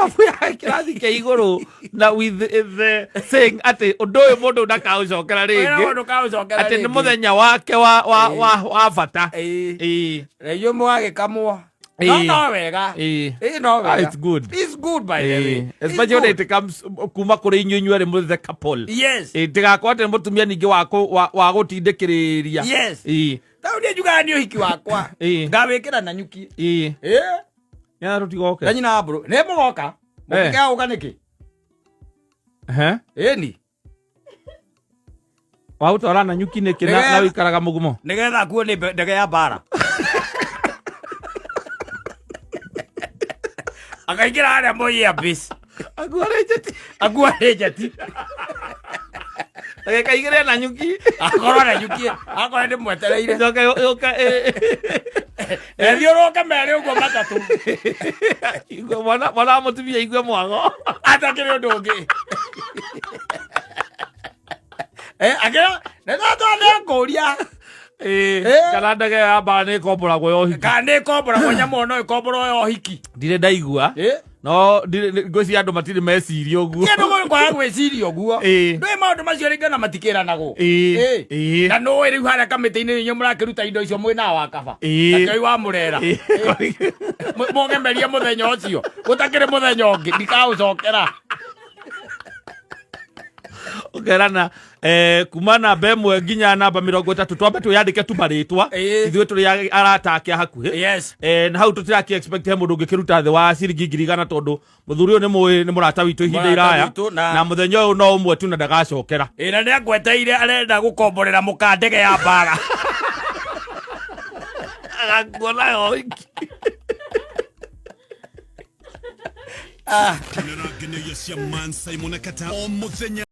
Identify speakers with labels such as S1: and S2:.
S1: Cobu ya kĩrathi kĩa igũrũ na with the saying atĩ ũndũ ũyũ mũndũ ndakaũcokera rĩngĩ,
S2: Ndũkaũcokera
S1: atĩ nĩ
S2: rĩngĩ.
S1: Mũthenya wake wa bata.
S2: Ĩĩ.
S1: Ĩĩ.
S2: Na inyuĩ mũgagĩkamwo. No
S1: Ĩĩ.
S2: no wega.
S1: Ĩĩ.
S2: Ĩĩ, no
S1: Ah,
S2: wega.
S1: it's good.
S2: It's good, by the way.
S1: Ĩĩ.
S2: It's
S1: Especially when
S2: good.
S1: it comes kuma kũrĩ inyuĩ inyuerĩ mũrĩ the couple.
S2: Yes.
S1: Ĩĩ, ndĩgakorwo atĩ nĩ mũtumia ningĩ wa gũtindĩkĩrĩria.
S2: Yes.
S1: Ĩĩ.
S2: Tau niĩ njugaga nĩ ũhiki wakwa.
S1: Ĩĩ.
S2: Ngawĩkĩra na nyuki.
S1: Ĩĩ.
S2: Ĩĩ.
S1: Nĩ tũtigoke.
S2: Na nyina wa mbũrũ. Nĩ mũgoka.
S1: Eh.
S2: Mũngĩkĩaga gũka nĩkĩ?
S1: Ehe.
S2: Ĩni.
S1: Wagũtwara na nyuki nĩkĩ na wĩikaraga mũgumo?
S2: Nĩgetha akuo nĩ ndege ya mbara. Akaingĩra harĩa Moi Air Base.
S1: Akuo nĩ njeti.
S2: Akuo nĩ njeti.
S1: Ndagĩka igĩrĩ na nyuki.
S2: Akorwo na nyuki. Akorwo ndĩ mwetereire.
S1: Ĩcoke yũke
S2: Ethiũrũke merĩ ũguo matatũ.
S1: Igue mwana wa mũtumia igue mwago.
S2: Atakĩrĩ ũndũ ũngĩ. Eh, akĩra nĩ ndatwa nĩngũria.
S1: Ĩĩ,
S2: Eh.
S1: kana ndege ya mbara nĩ ĩkomboragwo ya ũhiki?
S2: Kana nĩ ĩkomboragwo nyamũ no ĩkomborwo ya ũhiki?
S1: Ndirĩ ndaigua.
S2: Eh.
S1: No ngwĩciria andũ matirĩ meciria ũguo.
S2: Kĩndũ gũkũ kwaga gwĩciria ũguo.
S1: Ĩĩ.
S2: Ndũĩ maũndũ macio rĩngĩ ona matikĩranagwo.
S1: Ĩĩ.
S2: Ĩĩ.
S1: Ĩĩ.
S2: Na nũĩ rĩu harĩa kamĩtĩ-inĩ inyuĩ mũrakĩruta indo icio mwĩna wa kaba.
S1: Ĩĩ.
S2: Na kĩoi wa mũrera.
S1: Ĩĩ.
S2: Mũgemerie mũthenya ũcio. Gũtakĩrĩ mũthenya ũngĩ ndikaũcokera.
S1: Ũkerana kuma namba 1 nginya namba 30 twambe twĩyandĩke tu marĩtwa.
S2: Ĩĩ.
S1: Ithuĩ tũrĩ arata ake a hakuhĩ.
S2: Yes.
S1: Na hau tũtiraki expect he mũndũ ũngĩkĩruta thĩ wa ciringi 100,000 tondũ mũthuri ũyũ nĩ mũĩ nĩ mũrata witũ ihinda
S2: Mũrata
S1: iraya
S2: witũ
S1: na mũthenya ũyũ no ũmwe tu na ndagacokera.
S2: Ĩ, na nĩ angweteire arenda gũkomborera mũka ndege ya mbara.
S1: Agakuo nayo iki.
S2: Ah.
S3: Nĩrangeneria cia Man Simon Kata o mũthenya.